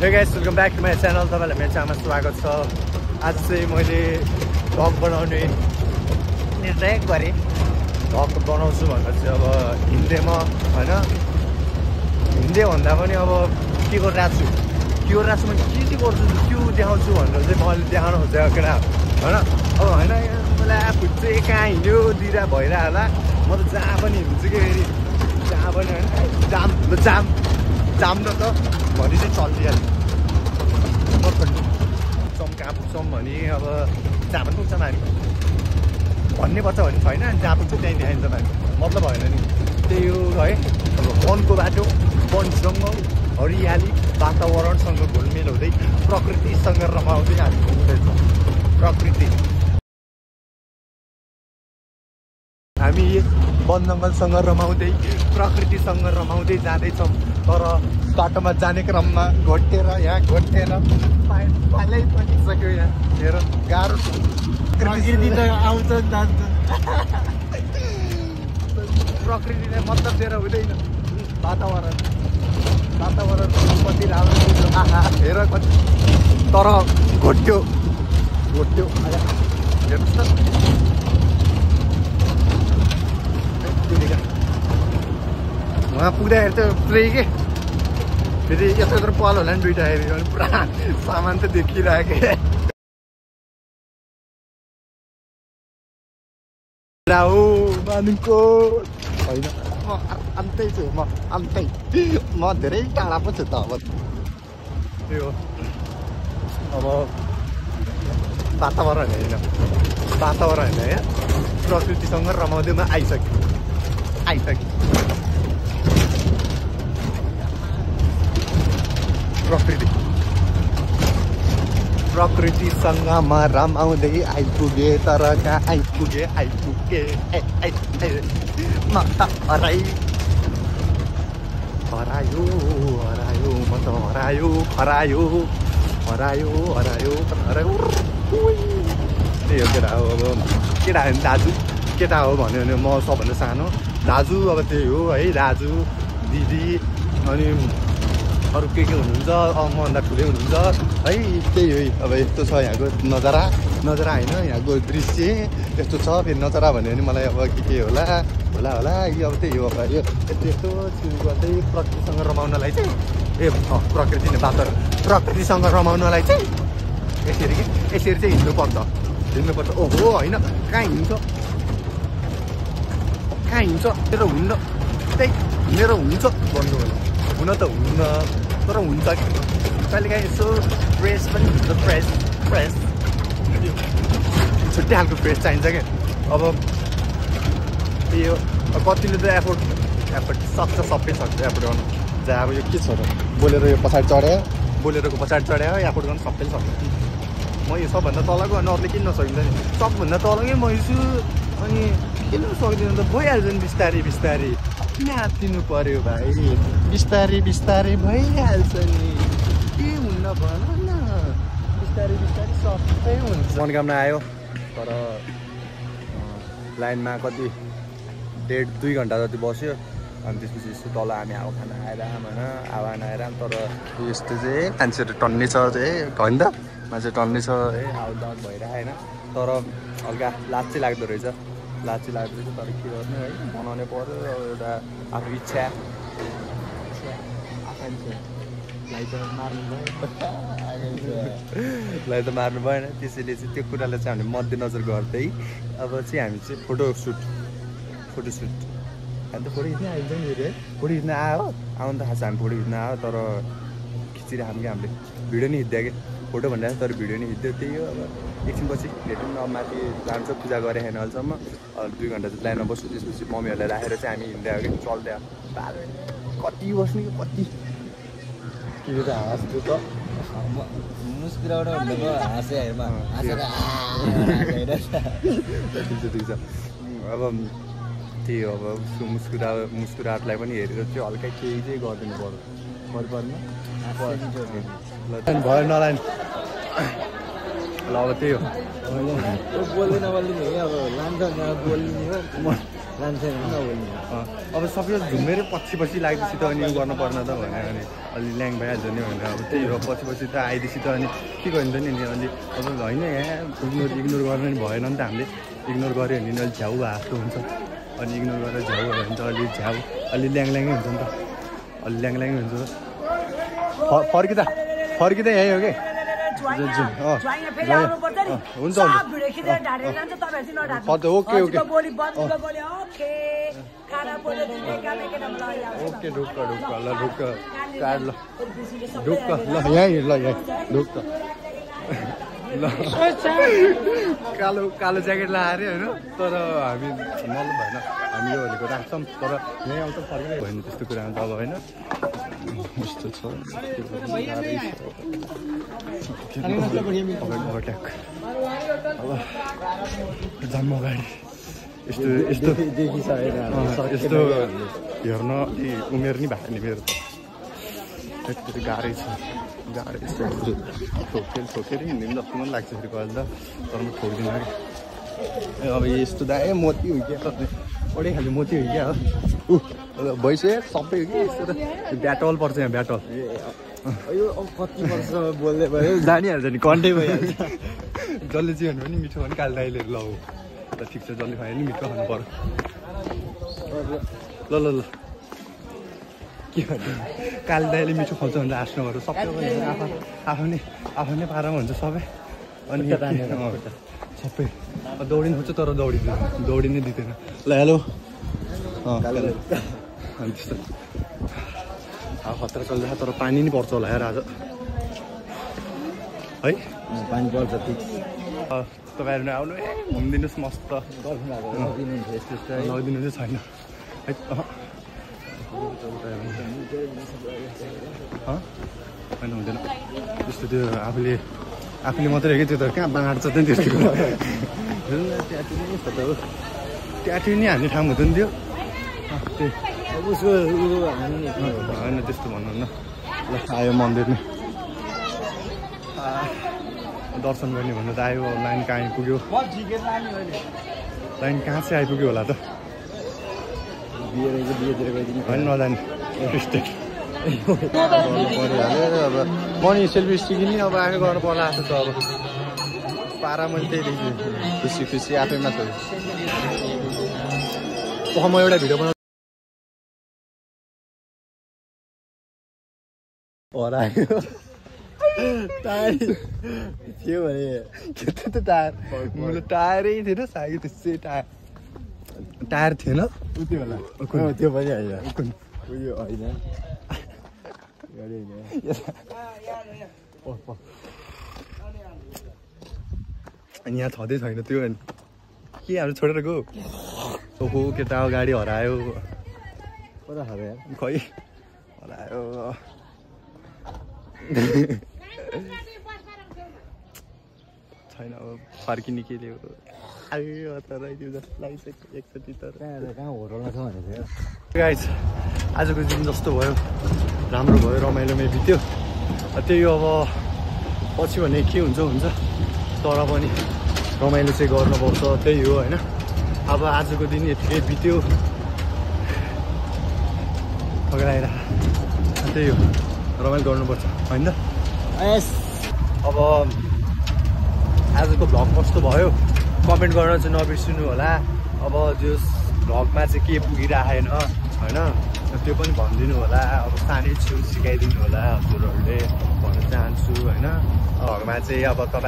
Hey guys, welcome back to my channel. तपाईहरुलाई मेरो च्यानलमा स्वागत छ। आज चाहिँ मैले भ्लग बनाउने निर्णय गरे। भ्लग बनाउँछु भनेर चाहिँ अब हिन्देमा हैन, हिन्दी भन्दा पनि अब के गरिरहेछु म के गर्छु के देखाउँछु भनेर चाहिँ मैले देखाउन खोजेको किन हैन। अब हैन मलाई आफू चाहिँ कहाँ हिँड्यो दिरा भइरा होला। म त जहाँ पनि हिँड्छु के फेरि जहाँ पनि हैन जाम न त भनी चाहिँ चल्दिहाल्छ। कहाँ पुग्छौँ भने अब जहाँ पनि पुग्छौँ हामी भन्ने पर्छ भने छैन, जहाँ पुग्छ त्यहीँ देखाइन्छ हामी, मतलब होइन नि। त्यही हो है, अब वनको बाटो, वन जङ्गल, हरियाली वातावरणसँग घुलमेल हुँदै प्रकृतिसँग रमाउँदै हामी घुम्दैछौँ। प्रकृति हामी वन जङ्गलसँग रमाउँदै प्रकृतिसँग रमाउँदै जाँदैछौँ। तर बाटोमा जाने क्रममा घोटेर पालै पकिसक्यो। यहाँ हेर गाह्रो छ। प्रकृति त आउँछ जान्छ, प्रकृतिले मतलब दिएर हुँदैन। वातावरण कति राम्रो आहा हेर कति, तर घोट्यो हेर्नुहोस् त। उहाँ पुग्दाखेरि त पुरै के फेरि यत्रो पल होला नि दुइटा हेरी पुरा सामान त देखिरहेको हो मानुको होइन। म अन्तै छु, म धेरै टाढा पो छु त। अब त्यो अब वातावरण होइन है, प्रकृतिसँग रमाउँदै म आइसकेँ। प्रकृतिसँग म रमाउँदै आइपुगे, तर कहाँ आइपुगे म त हरायो म त हरायो। त्यही हो केटा हो। अब केटा हो दाजु, केटा हो भन्यो भने म सबभन्दा सानो दाजु। अब त्यही हो है, दाजु दिदी अनि अरू के हुनुहुन्छ, मभन्दा ठुलै हुनुहुन्छ है। त्यही हो। अब यस्तो छ यहाँको नजारा होइन, यहाँको दृश्य यस्तो छ। फेरि नजारा भन्यो भने मलाई अब के होला यो अब त्यही हो। अब यो यस्तो गर्दै प्रकृतिसँग रमाउनलाई चाहिँ प्रकृतिसँग रमाउनलाई चाहिँ यसरी चाहिँ हिँड्नुपर्छ। ओहो होइन, कहाँ हिँड्छ मेरो हुन्छ भन्नु होला। हुन त हुन्न, तर हुन्छ कि कहिलेकाहीँ यसो फ्रेस पनि हुन्छ। फ्रेस छुट्टै खालको फ्रेस चाहिन्छ क्या। अब यो कतिले त एफोर्ड सक्छ, सबै सक्छ एफोर्ड गर्नु। जहाँ अब यो के छ र, बोलेरो यो पछाडि चढ्यो, बोलेरोको पछाडि चढ्यो एफोर्ड गर्नु सबैले सक्छ। म यो सबभन्दा तलको अनि अरूले किन नसकिन्छ नि, सबभन्दा तलकै म छु अनि किन सक्दिनँ त। भइहाल्छ नि बिस्तारै नातिनु पर्यो भाइ, बिस्तारै भइहाल्छ नि, के हुन्न भन न। बिस्तारै सबै हुन्छ। मनोकामना आयो, तर लाइनमा कति 1.5-2 घन्टा जति बस्यो। अनि त्यसपछि यस्तो तल हामी हावा खाना आएर तर यस्तो चाहिँ मान्छेहरू टन्ने छ चाहिँ होइन त, मान्छे टन्ने छ है, हाउदाउद भइरहेको होइन। तर हल्का लाज चाहिँ लाग्दो रहेछ, तर के गर्नु है, बनाउनै पर्यो। एउटा आफ्नो इच्छा आकाङ्क्षालाई त मार्नु भएन। त्यसैले चाहिँ त्यो कुरालाई चाहिँ हामीले मध्यनजर गर्दै अब चाहिँ हामी चाहिँ फोटोसुट हामी त फोटो खिच्न आइन्छ नि फेरि है। फोटो खिच्न आयो आउनु त खास हामी फोटो खिच्न आयो, तर खिचिरहेको हामीले भिडियो नि खिच्दियो कि फोटो भन्दा, तर भिडियो नि खिच्दियो। त्यही हो। अब एकछिनपछि भेटौँ न, माथि जान्छ पूजा गरेँ होइन अहिलेसम्म। 2 घन्टा जति लाइनमा बस्छु, त्यसपछि मम्मीहरूलाई राखेर चाहिँ हामी हिँड्दै आयो कि चल्दै आयो। कति बस्ने कि कति के त हाँस्छु त मुस्कुराउट हाँसेर ठिक छ। अब त्यही हो। अब उसको मुस्कुराहटलाई पनि हेरेर चाहिँ हल्का केही चाहिँ गरिदिनु पर्दैन भयो नलाइन। ल अब त्यही हो। बोल्दै नबोल्दिने अब लान्छ बोल्ने हो। अब सबै झुमेरै पछि लाग्दैछ त अनि यो गर्नुपर्न त भने अनि अलि ल्याङ भइहाल्छ नि भनेर अब त्यही हो पछि त आइदिएपछि त अनि के गरिन्छ नि अलि अब होइन यहाँ इग्नोर गर्न नि भएन नि त हामीले इग्नोर गऱ्यो भने अलि झ्याउ जस्तो हुन्छ अनि इग्नोर गरेर झ्याउ भयो भने त अलि झ्याउ अलि ल्याङल्याङै हुन्छ नि त अलि ल्याङल्याङै हुन्छ फर्किँदा यहीँ हो कि हुन्छ ओके ढुक्क ल ढुक्क काट ल ढुक्क ल यहीँ ल यहीँ ढुक्क ल कालो ज्याकेट लगाएर होइन तर हामी मतलब भएन हामी यो भनेको राख्छौँ तर यहीँ आउँछ फर्कै भएन त्यस्तो कुरा हुन्छ अब होइन यस्तो छ जम्म गाडी यस्तो हेर्न उमेर नि भएको नि मेरो त गाह्रै छ ठोकेर हिँड्नु जस्तो मन लाग्छ फेरि कहिले त तर म ठोक्दिनँ कि अब यस्तो दाइ मोती हो क्या अडै खालि मोती हो क्या हो भइसक्यो सबै हो कि यस्तो त ब्याटल पर्छ यहाँ ब्याटल यो कति वर्ष बोल्दै भयो जानिहाल्छ नि कन्टै भइहाल्छ जसले चाहिँ भन्नु पनि मिठो भने काल दाइले ल ल ठिक छ जसले खायो नि मिठो खानु पर्यो ल के भन्नु काल दाइले मिठो खुवाउँछ भनेर आश नगर्नु सबै आफू नै पारामा हुन्छ सबै अनि सबै दौडिनु खोज्छ तर दौडिनै दिँदैन ल हेलो अनि त्यस्तो अब खतरा चल्दैछ तर पानी नै पर्छ होला यार आज है पानी पर्छ तपाईँहरू आउनु घुमिदिनुहोस् मस्त लगिदिनु चाहिँ छैन है होइन हुँदैन त्यस्तो त्यो आफूले मात्रै हो कि त्यो त कहाँ बाँड्छ त नि त्यस्तो ट्याटु नै हान्ने ठाउँ हुँदैन थियो होइन त्यस्तो भन्नु न ल आयो मन्दिर नै दर्शन गर्ने भन्दा त आयो लाइन कहाँ आइपुग्यो लाइन कहाँ चाहिँ आइपुग्यो होला त होइन नजाने स्टेट परिहाल्यो अब म नि सेल्फी सिकिने अब आफै गर्नु पर्ला जस्तो छ अब पारा मैले त्यही देखेँ खुसी आफैमा छ म एउटा भिडियो बनाउँछु हरायो टायर थियो भने के थियो त टायर मैले टायरै थिएन सागी त्यसै टायर थिएन उति होला त्यो पनि होइन उयो होइन अनि यहाँ छँदै छैन त्यो के हाम्रो छोडेर गयो ओहो केटा गाडी हरायो खै हरायो छैन अब फर्किने के ल्यायो आयो तर जस्तो लागिसक्यो एकचोटि तर कहाँ होटलमा छ भनेको गाइस आजको दिन जस्तो भयो राम्रो भयो रमाइलोमै बित्यो त्यही अब पछि भने के हुन्छ तर पनि रमाइलो चाहिँ गर्नुपर्छ त्यही हो होइन अब आजको दिन यतिकै बित्यो पक्राएर त्यही हो रमाइलो गर्नुपर्छ होइन अब आजको भ्लग कस्तो भयो कमेन्ट गर्न चाहिँ नबिर्सिनु होला अब त्यो भ्लगमा चाहिँ के पुगिरहेन होइन त्यो पनि भनिदिनु होला अब सानै छु सिकाइदिनु होला हजुरहरूले भन्न चाहन्छु होइन भ्लगमा चाहिँ अब तपाईँ